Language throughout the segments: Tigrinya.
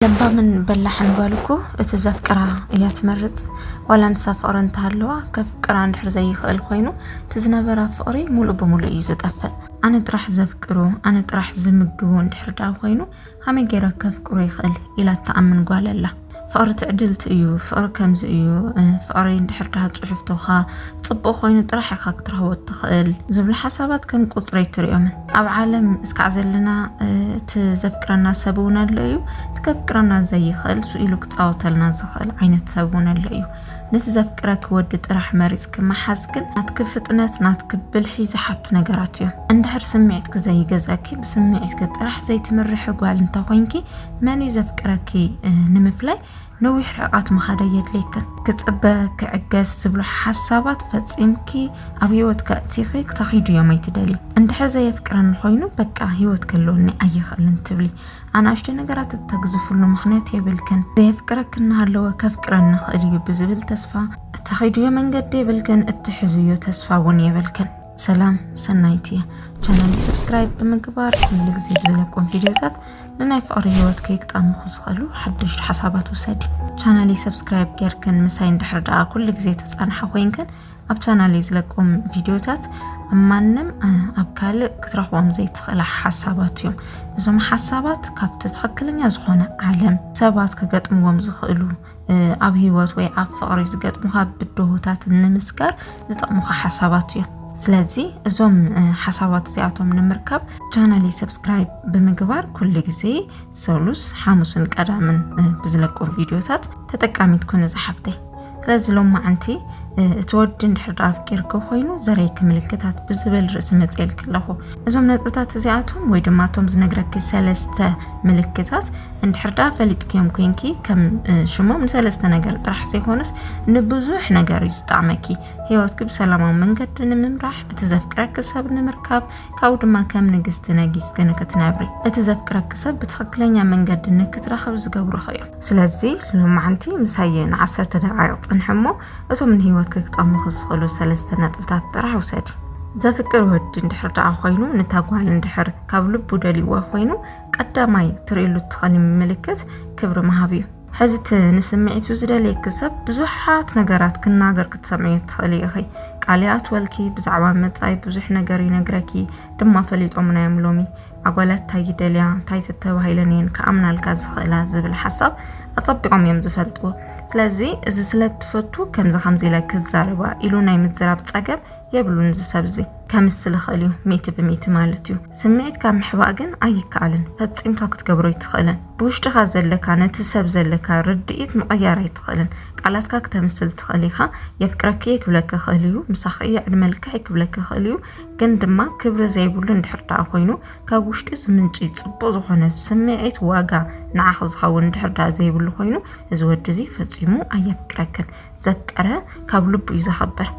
ለባምን በላሕን ጓል እኮ እቲ ዘፍቅራ እያ ትመርጽ። ዋላ ንሳ ፍቕሪ እንተሃለዋ፣ ከፍቅራ እንድሕር ዘይኽእል ኮይኑ፣ እቲ ዝነበራ ፍቕሪ ሙሉእ ብሙሉእ እዩ ዝጠፍእ። ኣነ ጥራሕ ዘፍቅሮ፣ ኣነ ጥራሕ ዝምግቦ እንድሕር ደኣ ኮይኑ፣ ከመይ ገይረ ከፍቅሮ ይኽእል ኢላ ትኣምን ጓል ኣላ። ፍቕሪ ትዕድልቲ እዩ፣ ፍቕሪ ከምዚ እዩ፣ እ፣ ፍቕሪ እንድሕር ደኣ ጽሑፍ ተውካ ጽቡቕ ኮይኑ ጥራሕ ኢኻ ክትረኽቦ ትኽእል ዝብሉ ሓሳባት ከም ቁጽሪ ኣይትሪኦምን። ኣብ ዓለም እስካዕ ዘለና፣ እ፣ እቲ ዘፍቅረና ሰብ እውን ኣሎ እዩ፣ እቲ ከፍቅረና ዘይኽእል፣ ስኢሉ ክጻወተልና ዝኽእል ዓይነት ሰብ እውን ኣሎ እዩ። ነቲ ዘፍቅረኪ ወዲ ጥራሕ መሪጽኪ ምሓዝ ግን ናትኪ ፍጥነት፣ ናትኪ ብልሒ ዝሓቱ ነገራት እዮም። እንድሕር ስምዒትኪ ዘይገዝኣኪ፣ ብስምዒትኪ ጥራሕ ዘይትምርሒ ጓል እንተኾይንኪ፣ መን እዩ ዘፍቅረኪ፣ እ፣ ንምፍላይ ነዊሕ ርሕቐት ምኻድ ኣየድልየክን። ክጽበ፣ ክዕገስ ዝብሉ ሓሳባት ፈጺምኪ ኣብ ህይወት ከእትይኺ ክተኺዱ እዮም ኣይትደልዩ። እንድሕር ዘየፍቅረኒ ኮይኑ በቃ ህይወት ክህልወኒ ኣይኽእልን ትብሊ። ኣናእሽተይ ነገራት እተግዝፍሉ ምኽንያት የብልክን። ዘየፍቅረኪ እናሃለወ ከፍቅረኒ ይኽእል እዩ ብዝብል ተስፋ እተኺድዮ መንገዲ የብልክን፣ እትሕዝዮ ተስፋ እውን የብልክን። ሰላም ሰናይት እየ። ቻናለይ ሰብስክራይብ ብምግባር ኩሉ ግዜ ዝለቆም ቪድዮታት ንናይ ፍቕሪ ህይወት ከይግጣሙኹ ዝኽእሉ ሓደሽቲ ሓሳባት ውሰዲ። ቻናለይ ሰብስክራይብ ጌርክን ምሳይ እንድሕር ደኣ ኩሉ ግዜ ተጻንሓ ኮይንክን፣ ኣብ ቻናለይ ዝለቆም ቪድዮታት ኣብ ማንም፣ እ፣ ኣብ ካልእ ክትረኽቦም ዘይትኽእላ ሓሳባት እዮም። እዞም ሓሳባት ካብቲ ትኽክለኛ ዝኾነ ዓለም ሰባት ክገጥምዎም ዝኽእሉ፣ እ፣ ኣብ ህይወት ወይ ኣብ ፍቕሪ ዝገጥሙኻ ብድሆታት ንምስጋር ዝጠቕሙኻ ሓሳባት እዮም። ስለዚ እዞም፣ እ፣ ሓሳባት እዚኣቶም ንምርካብ ቻናለይ ሰብስክራይብ ብምግባር ኩሉ ግዜ ሰሉስ፣ ሓሙስን ቀዳምን፣ እ፣ ብዝለቆም ቪድዮታት ተጠቃሚት ኩኒ ዝሓፍተይ። ስለዚ ሎማዓንቲ፣ እ፣ እቲ ወዲ እንድሕር ደኣ ኣፍቂርኪ ኮይኑ ዘረይኪ ምልክታት ብዝብል ርእሲ መጽኤልኪ ኣለኹ። እዞም ነጥብታት እዚኣቶም ወይ ድማ እቶም ዝነግረኪ ሰለስተ ምልክታት እንድሕር ደኣ ፈሊጥክዮም ኮይንኪ፣ ከም፣ እ፣ ሽሞም ንሰለስተ ነገር ጥራሕ ዘይኮነስ ንብዙሕ ነገር እዩ ዝጠቕመኪ። ህይወትኪ ብሰላማዊ መንገዲ ንምምራሕ፣ እቲ ዘፍቅረኪ ሰብ ንምርካብ፣ ካብኡ ድማ ከም ንግስቲ ነጊስኪ ንክትነብሪ፣ እቲ ዘፍቅረኪ ሰብ ብትኽክለኛ መንገዲ ንክትረኽብ ዝገብሩኺ እዮም። ስለዚ ሎማዓንቲ ምሳየ ንዓሰርተ ደቃይቕ ጽንሒ እሞ፣ እቶም ንህይወትኪ ክጠቕሙኺ ዝኽእሉ ሰለስተ ነጥብታት ጥራሕ ውሰዲ። ዘፍቅር ወዲ እንድሕር ደኣ ኮይኑ፣ ነታ ጓል እንድሕር ካብ ልቡ ደልይዋ ኮይኑ፣ ቀዳማይ ትርእየሉ እትኽእሊ ምልክት ክብሪ ምሃብ እዩ። ሕዚ እቲ ንስምዒቱ ዝደልየኪ ሰብ ብዙሓት ነገራት ክናገር ክትሰምዕዮ ትኽእሊ ኢኺ። ቃል ይኣትወልኪ፣ ብዛዕባ መጻኢ ብዙሕ ነገር ይነግረኪ፣ ድማ ፈሊጦምና እዮም ሎሚ። ኣጓላት እንታይ ይደልያ፣ እንታይ ተተባሂለን እየን ክኣምናልካ ዝኽእላ ዝብል ሓሳብ ኣጸቢቖም እዮም ዝፈልጥዎ። ስለዚ እዚ ስለ እትፈቱ ከምዚ ከምዚ ኢለ ክዛረባ ኢሉ ናይ ምዝራብ ጸገም የብሉን እዚ ሰብ እዚ። ከምስል ይኽእል እዩ፣ ሚእቲ ብሚእቲ ማለት እዩ። ስምዒትካ ምሕባእ ግን ኣይከኣልን፣ ፈጺምካ ክትገብሮ ኣይትኽእልን። ብውሽጥኻ ዘለካ፣ ነቲ ሰብ ዘለካ ርድኢት ምቕያር ኣይትኽእልን። ቃላትካ ክተምስል ትኽእል ኢኻ። የፍቅረኪ እየ ክብለኪ ይኽእል እዩ፣ ምሳኺ እየ ዕድመ ልክዐይ ክብለኪ ይኽእል እዩ። ግን ድማ ክብሪ ዘይብሉ እንድሕር ደኣ ኮይኑ፣ ካብ ውሽጢ ዝምንጭ ጽቡቕ ዝኾነ ስምዒት ዋጋ ንዓኺ ዝኸውን እንድሕር ደኣ ዘይብሉ ኮይኑ፣ እዚ ወዲ እዚ ፈጺሙ ኣየፍቅረክን። ዘፍቀረ ካብ ልቡ እዩ ዘኸብር።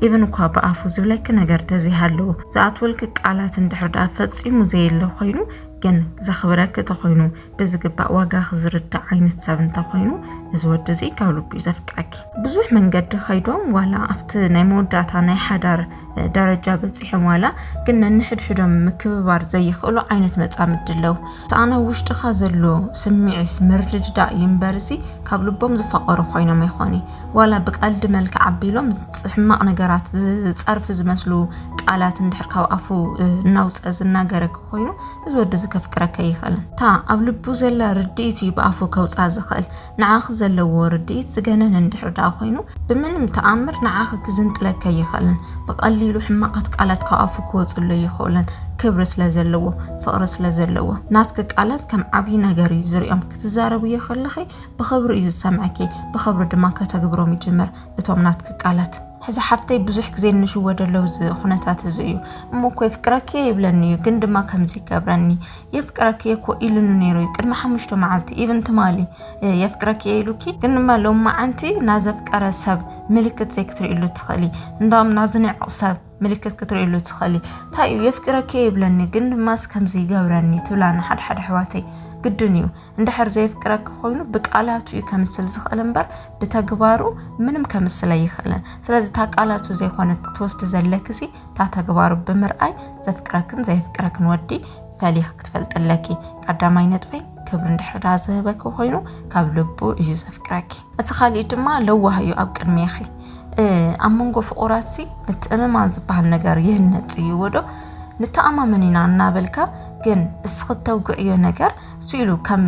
ኢቭን እኳ ብኣፉ ዝብለኪ ነገር ተዘይሃለዎ፣ ዝኣትወልኪ ቃላት እንድሕር ደኣ ፈጺሙ ዘየለ ኮይኑ፣ ግን ዘኽብረኪ ተኾይኑ፣ ብዝግባእ ዋጋኺ ዝርዳእ ዓይነት ሰብ እንተኾይኑ፣ እዚ ወዲ እዚ ካብ ልቡ እዩ ዘፍቅረኪ። ብዙሕ መንገዲ ከይዶም፣ ዋላ ኣብቲ ናይ መወዳእታ ናይ ሓዳር ደረጃ በጺሖም፣ ዋላ ግን ነንሕድሕዶም ምክብባር ዘይኽእሉ ዓይነት መጻምዲ ኣለዉ። እቲ ኣነ ውሽጥኻ ዘሎ ስምዒት ምርድዳእ እዩ እምበርሲ፣ ካብ ልቦም ዝፋቐሩ ኮይኖም ኣይኾኒ። ዋላ ብቀልዲ መልክዕ ኣቢሎም ሕማቕ ነገራት ዝጸርፊ ዝመስሉ ቃላት እንድሕር ካብ ኣፉ፣ እ፣ እናውጸ ዝናገረኪ ኮይኑ፣ እዚ ወዲ እዚ ከፍቅረኪ ኣይኽእልን። እታ ኣብ ልቡ ዘላ ርድኢት እዩ ብኣፉ ከውጽኣ ዝኽእል። ንዓኺ ዘለዎ ርድኢት ዝገነነ እንድሕር ደኣ ኮይኑ፣ ብምንም ተኣምር ንዓኺ ክዝንጥለኪ ኣይኽእልን። ብቐሊሉ ሕማቓት ቃላት ካብ ኣፉ ክወጽሉ ኣይኽእሉን። ክብሪ ስለ ዘለዎ፣ ፍቕሪ ስለ ዘለዎ፣ ናትኪ ቃላት ከም ዓብዪ ነገር እዩ ዝርእዮም። ክትዛረብዮ ከለኺ ብኽብሪ እዩ ዝሰምዐኪ፣ ብኽብሪ ድማ ከተግብሮም ይጅምር እቶም ናትኪ ቃላት። ሕዚ ሓፍተይ፣ ብዙሕ ግዜ እንሽወደሉ እዚ ኩነታት እዚ እዩ። እሞ እኮ የፍቅረኪ እየ ይብለኒ እዩ፣ ግን ድማ ከምዚ ይገብረኒ። የፍቅረኪ እየ እኮ ኢሉኒ ነይሩ እዩ ቅድሚ ሓሙሽተ መዓልቲ፣ ኢቭን ትማሊ፣ እ፣ የፍቅረኪ እየ ኢሉኪ፣ ግን ድማ ሎማዓንቲ ናዘፍቀረ ሰብ ምልክት ዘይክትርእይሉ ትኽእሊ። እንዳውም ናዝንዕቕ ሰብ ምልክት ክትርእይሉ ትኽእሊ። እንታይ እዩ? የፍቅረኪ እየ ይብለኒ፣ ግን ድማስ ከምዚ ይገብረኒ ትብላኒ ሓድሓደ ኣሕዋተይ። ግድን እዩ። እንድሕር ዘየፍቅረኪ ኮይኑ ብቃላቱ እዩ ከምስል ዝኽእል እምበር ብተግባሩ ምንም ከምስል ኣይኽእልን። ስለዚ እታ ቃላቱ ዘይኮነት ክትወስዲ ዘለኪሲ እታ ተግባሩ ብምርኣይ ዘፍቅረክን ዘየፍቅረክን ወዲ ፈሊኺ ክትፈልጢ ኣለኪ። ቀዳማይ ነጥበይ ክብሪ እንድሕር ዳ ዝህበኪ ኮይኑ፣ ካብ ልቡ እዩ ዘፍቅረኪ። እቲ ካሊእ ድማ ለዋህ እዩ ኣብ ቅድሜኺ። ኣብ መንጎ ፍቑራትሲ ምትእምማን ዝበሃል ነገር ይህነጽ እዩ ወዶ። ንተኣማመን ኢና እናበልካ ግን እስኺ እተውግዕዮ ነገር ስኢሉ ከም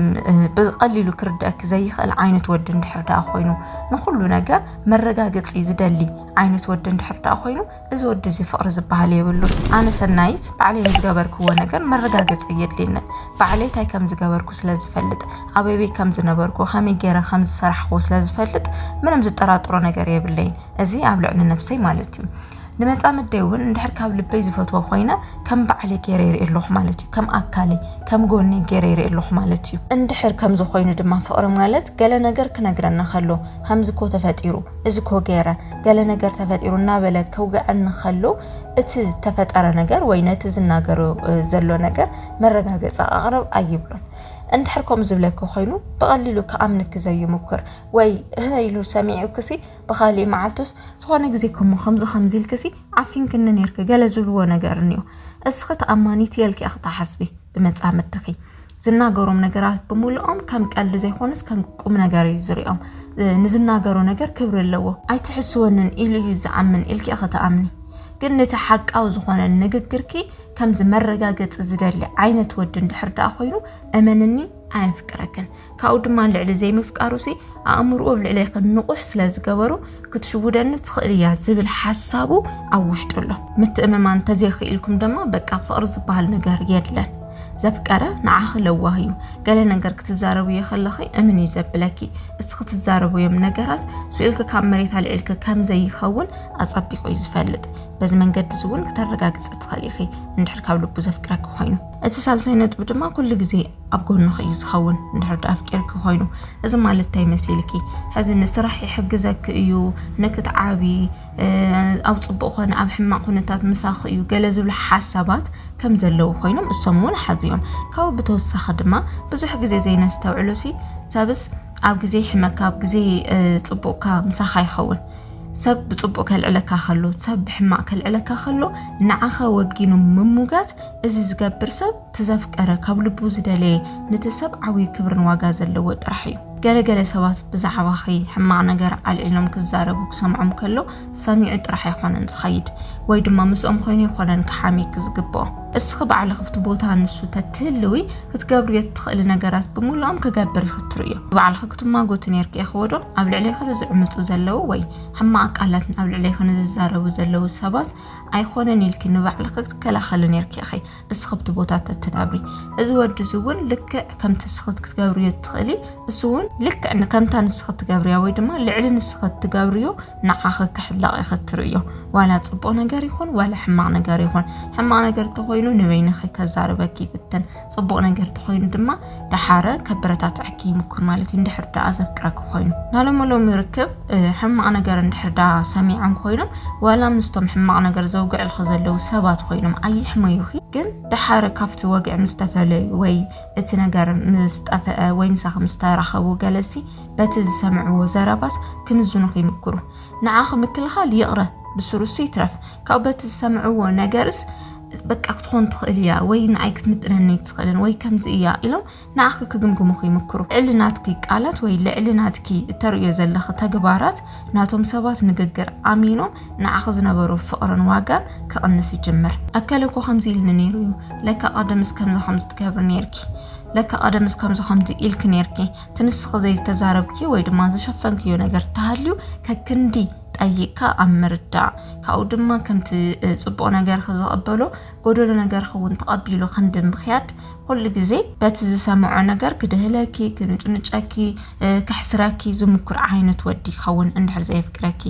ብቐሊሉ ክርድአኪ ዘይኽእል ዓይነት ወዲ እንድሕር ደኣ ኮይኑ፣ ንኹሉ ነገር መረጋገጺ ዝደሊ ዓይነት ወዲ እንድሕር ደኣ ኮይኑ፣ እዚ ወዲ እዚ ፍቕሪ ዝበሃል የብሉ። ኣነ ሰናይት ባዕለይ ንዝገበርክዎ ነገር መረጋገጺ የድልየንን። ባዕለይ እንታይ ከም ዝገበርኩ ስለ ዝፈልጥ፣ ኣበይ ቤት ከም ዝነበርኩ፣ ከመይ ገይረ ከም ዝሰራሕክዎ ስለ ዝፈልጥ፣ ምንም ዝጠራጥሮ ነገር የብለይን። እዚ ኣብ ልዕሊ ነብሰይ ማለት እዩ። ንመጻምደይ እውን እንድሕር ካብ ልበይ ዝፈትዎ ኮይነ ከም ባዕለይ ገይረ ይርኢ ኣለኹ ማለት እዩ። ከም ኣካለይ፣ ከም ጎነይ ገይረ ይርኢ ኣለኹ ማለት እዩ። እንድሕር ከምዚ ኮይኑ ድማ ፍቕሪ ማለት ገለ ነገር ክነግረና ከሎ፣ ከምዚ እኮ ተፈጢሩ፣ እዚ እኮ ገይረ፣ ገለ ነገር ተፈጢሩ እናበለ ከውግዐኒ ከሎ፣ እቲ ዝተፈጠረ ነገር ወይ ነቲ ዝናገሮ ዘሎ ነገር መረጋገፂ ኣቕርብ ኣይብሎን። እንድሕር ከምኡ ዝብለኪ ኮይኑ ብቐሊሉ ክኣምንኪ ዘይምኩር ወይ እህ ኢሉ ሰሚዑክሲ ብኻሊእ መዓልቱስ ዝኾነ ግዜ ከሞ ከምዚ ከምዚ ኢልክሲ ዓፊንክኒ ነይርኪ ገለ ዝብልዎ ነገር እኒኦ። እስኺ ተኣማኒት የልኪ ኢኺ ትሓስቢ ብመጻምድትኺ። ዝናገሮም ነገራት ብምሉኦም ከም ቀልዲ ዘይኮነስ ከም ቁም ነገር እዩ ዝሪኦም። ንዝናገሮ ነገር ክብሪ ኣለዎ። ኣይትሕስወንን ኢሉ እዩ ዝኣምን ኢልኪ ኢኺ ትኣምኒ። ግን ነቲ ሓቃዊ ዝኾነ ንግግርኪ ከምዚ መረጋገፂ ዝደሊ ዓይነት ወዲ እንድሕር ደኣ ኮይኑ እመንኒ ኣየፍቅረክን። ካብኡ ድማ ልዕሊ ዘይምፍቃሩሲ ኣእምርኡ ኣብ ልዕለይ ክንንቑሕ ስለ ዝገበሩ ክትሽውደኒ ትኽእል እያ ዝብል ሓሳቡ ኣብ ውሽጡ ኣሎ። ምትእምማን ተዘይኽኢልኩም ድማ በቃ ፍቕሪ ዝበሃል ነገር የለን። ዘፍቀረ ንዓኺ ለዋህ እዩ። ገለ ነገር ክትዛረብዮ ከለኺ እምን እዩ ዘብለኪ። እስኺ ትዛረብዮም ነገራት ስኢልኪ ካብ መሬት ኣልዒልኪ ከም ዘይኸውን ኣጸቢቑ እዩ ዝፈልጥ። በዚ መንገዲ እዚ እውን ክተረጋግፂ ትኽእል ኢኺ እንድሕር ካብ ልቡ ዘፍቅረኪ ኮይኑ። እቲ ሳልሳይ ነጥቢ ድማ ኩሉ ግዜ ኣብ ጎንኺ እዩ ዝኸውን እንድሕር ዳ ኣፍቂርኪ ኮይኑ። እዚ ማለት እንታይ መሲልኪ? ሕዚ ንስራሕ ይሕግዘኪ እዩ፣ ንክትዓቢ ኣብ ጽቡቕ ኮነ ኣብ ሕማቕ ኩነታት ምሳኺ እዩ ገለ ዝብሉ ሓሳባት ከም ዘለዉ ኮይኖም እሶም እውን ሓዝዮም። ካብኡ ብተወሳኺ ድማ ብዙሕ ግዜ ዘይነስተውዕሎሲ ሰብስ ኣብ ግዜ ሕመካ ኣብ ግዜ ጽቡቕካ ምሳኻ ይኸውን። ሰብ ብጽቡቕ ከልዕለካ ከሎ፣ ሰብ ብሕማቕ ከልዕለካ ከሎ ንዓኻ ወጊኑ ምሙጋት እዚ ዝገብር ሰብ ትዘፍቀረ ካብ ልቡ ዝደለየ ነቲ ሰብ ዓብዪ ክብርን ዋጋ ዘለዎ ጥራሕ እዩ። ገለገለ ሰባት ብዛዕባኺ ሕማቕ ነገር ኣልዒሎም ክዛረቡ ክሰምዖም ከሎ ሰሚዑ ጥራሕ ኣይኮነን ዝኸይድ ወይ ድማ ምስኦም ኮይኑ ኣይኮነን ክሓምየኪ ዝግብኦ። እስኺ ባዕልኺ ኣብቲ ቦታ ንሱ ተትህልዊ ክትገብርዮ እትኽእሊ ነገራት ብምሉኦም ክገብር ኢኺ ትርእዮ። ባዕልኺ ክትማጎቲ ነይርኪ ኢኺ ወዶ ኣብ ልዕሌኺ ንዝዕምፁ ዘለዉ ወይ ሕማቕ ቃላት ኣብ ልዕሌኺ ንዝዛረቡ ዘለዉ ሰባት ኣይኮነን ኢልኪ ንባዕልኺ ክትከላኸሊ ነይርኪ ኢኺ። እስኺ ኣብቲ ቦታ ተትነብሪ። እዚ ወዲ እዚ እውን ልክዕ ከምቲ እስኺ ክትገብርዮ እትኽእሊ እሱ እውን ልክዕ ከምታ ንስኺ ትገብርያ ወይ ድማ ልዕሊ ንስኺ ትገብርዮ ንዓኺ ክሕለቕ ኢኺ ትርእዮ። ዋላ ጽቡቕ ነገር ይኹን ዋላ ሕማቕ ነገር ይኹን። ሕማቕ ነገር ተኾይኑ ንበይንኺ ከዛርበኪ ይፍትን። ጽቡቕ ነገር ተኾይኑ ድማ ደሓረ ከበረታትዐኪ ይምኩር ማለት እዩ። እንድሕር ደኣ ዘፍቅረኪ ኮይኑ። ናሎሚ ሎሚ ርክብ ሕማቕ ነገር እንድሕር ደኣ ሰሚዖም ኮይኖም ዋላ ምስቶም ሕማቕ ነገር ዘውግዕልኺ ዘለዉ ሰባት ኮይኖም ኣይሕመዩኺ። ግን ደሓረ ካብቲ ወግዒ ምስ ተፈለዩ ወይ እቲ ነገር ምስ ጠፍአ ወይ ምሳኺ ምስ ተራኸቡ ገለሲ በቲ ዝሰምዕዎ ዘረባስ ክምዝኑኺ ይምክሩ። ንዓኺ ምክልኻል ይቕረ ብስሩሲ ይትረፍ ካብ በቲ ዝሰምዕዎ ነገርስ በቃ ክትኾን ትኽእል እያ ወይ ንዓይ ክትምጥነኒ ትኽእልን ወይ ከምዚ እያ ኢሎም ንዓኺ ክግምግሙኺ ይምክሩ። ልዕሊ ናትኪ ቃላት ወይ ልዕሊ ናትኪ እተርእዮ ዘለኺ ተግባራት ናቶም ሰባት ንግግር ኣሚኖም ንዓኺ ዝነበሩ ፍቕርን ዋጋን ክቕንስ ይጅምር። ኣከለ እኮ ከምዚ ኢልኒ ነይሩ እዩ፣ ለካ ቀደምስ ከምዚ ከምዚ ትገብሪ ነይርኪ፣ ለካ ቀደምስ ከምዚ ከምዚ ኢልኪ ነይርኪ። እቲ ንስኺ ዘይተዛረብክዮ ወይ ድማ ዝሸፈንክዮ ነገር ተሃልዩ ከክንዲ ጠይቅካ ኣብ ምርዳእ ካብኡ ድማ ከምቲ ጽቡቕ ነገርኺ ዝቕበሎ ጎደሎ ነገርኺ እውን ተቐቢሉ ክንዲ ምኽያድ ኩሉ ግዜ በቲ ዝሰምዖ ነገር ክድህለኪ፣ ክንጭንጨኪ፣ ከሕስረኪ ዝምኩር ዓይነት ወዲ ይኸውን እንድሕር ዘየፍቅረኪ።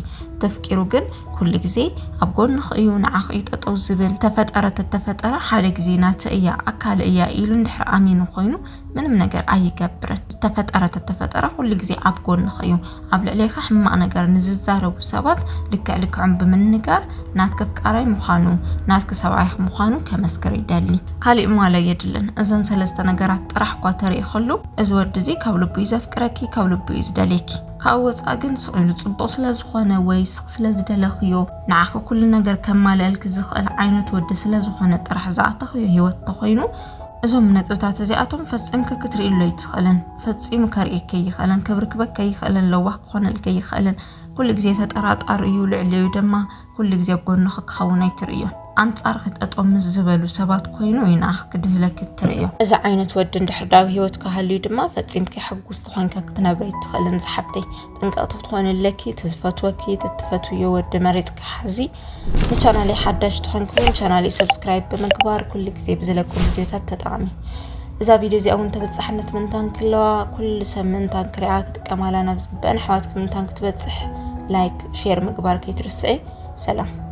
ተፍቂሩ ግን ኩሉ ግዜ ኣብ ጎንኺ እዩ፣ ንዓኺ እዩ ጠጠው ዝብል። ተፈጠረ ተተፈጠረ ሓደ ግዜ ናተ እያ ኣካለ እያ ኢሉ እንድሕር ኣሚኑ ኮይኑ ምንም ነገር ኣይገብርን። ዝተፈጠረ ተተፈጠረ ኩሉ ግዜ ኣብ ጎንኺ እዩ። ኣብ ልዕሌኻ ሕማቕ ነገር ንዝዛረቡ ሰባት ልክዕ ልክዖም ብምንጋር ናትኪ ኣፍቃራይ ምዃኑ ናትኪ ሰብኣይኺ ምዃኑ ከመስክር ይደሊ። ካሊእ ማለ የድልን። እዘን ሰለስተ ነገራት ጥራሕ እኳ ተርኢ ከሉ እዚ ወዲ እዚ ካብ ልቡ እዩ ዘፍቅረኪ፣ ካብ ልቡ እዩ ዝደልየኪ። ካብ ወፃእ ግን ስቕ ኢሉ ፅቡቕ ስለ ዝኾነ ወይ ስቕ ስለ ዝደለኽዮ ንዓኺ ኩሉ ነገር ከማልአልኪ ዝኽእል ዓይነት ወዲ ስለ ዝኾነ ጥራሕ ዝኣተኽዮ ህይወት ተኾይኑ እዞም ነጥብታት እዚኣቶም ፈጺምኪ ክትርእይሉ ኣይትኽእልን። ፈጺሙ ከርእየኪ ኣይኽእልን፣ ክብርክበኪ ኣይኽእልን፣ ለዋህ ክኾነልኪ ኣይኽእልን። ኩሉ ግዜ ተጠራጣሪ እዩ፣ ልዕሊኡ ድማ ኩሉ ግዜ ኣብ ጎንኺ ክኸውን ኣይትርእዮን። ኣንጻርኺ ጠጠው ምስ ዝበሉ ሰባት ኮይኑ እዩ ንዓኺ ክድህለኪ እትርእዮ። እዚ ዓይነት ወዲ እንድሕር ዳብ ህይወትኪ ሃልዩ ድማ ፈጺምኪ ሕጉስቲ ኮይንኪ ክትነብሪ ኣይትኽእልን ዝሓፍተይ። ጥንቅቕቲ ክትኾኒ ኣለኪ። እቲ ዝፈትወኪ፣ እቲ ትፈትውዮ ወዲ መሪጽኪ ሓዚ። ንቻናለይ ሓዳሽ ትኾንኪ እውን ቻናለይ ሰብስክራይብ ብምግባር ኩሉ ግዜ ብዝለቁ ቪድዮታት ተጠቐሚ። እዛ ቪድዮ እዚኣ እውን ተበጻሕነት ምንታን ክለዋ ኩሉ ሰብ ምንታን ክሪኣ ክጥቀማላ ናብ ዝግበአን ኣሕዋትኪ ምንታን ክትበጽሕ ላይክ፣ ሼር ምግባር ከይትርስዒ። ሰላም።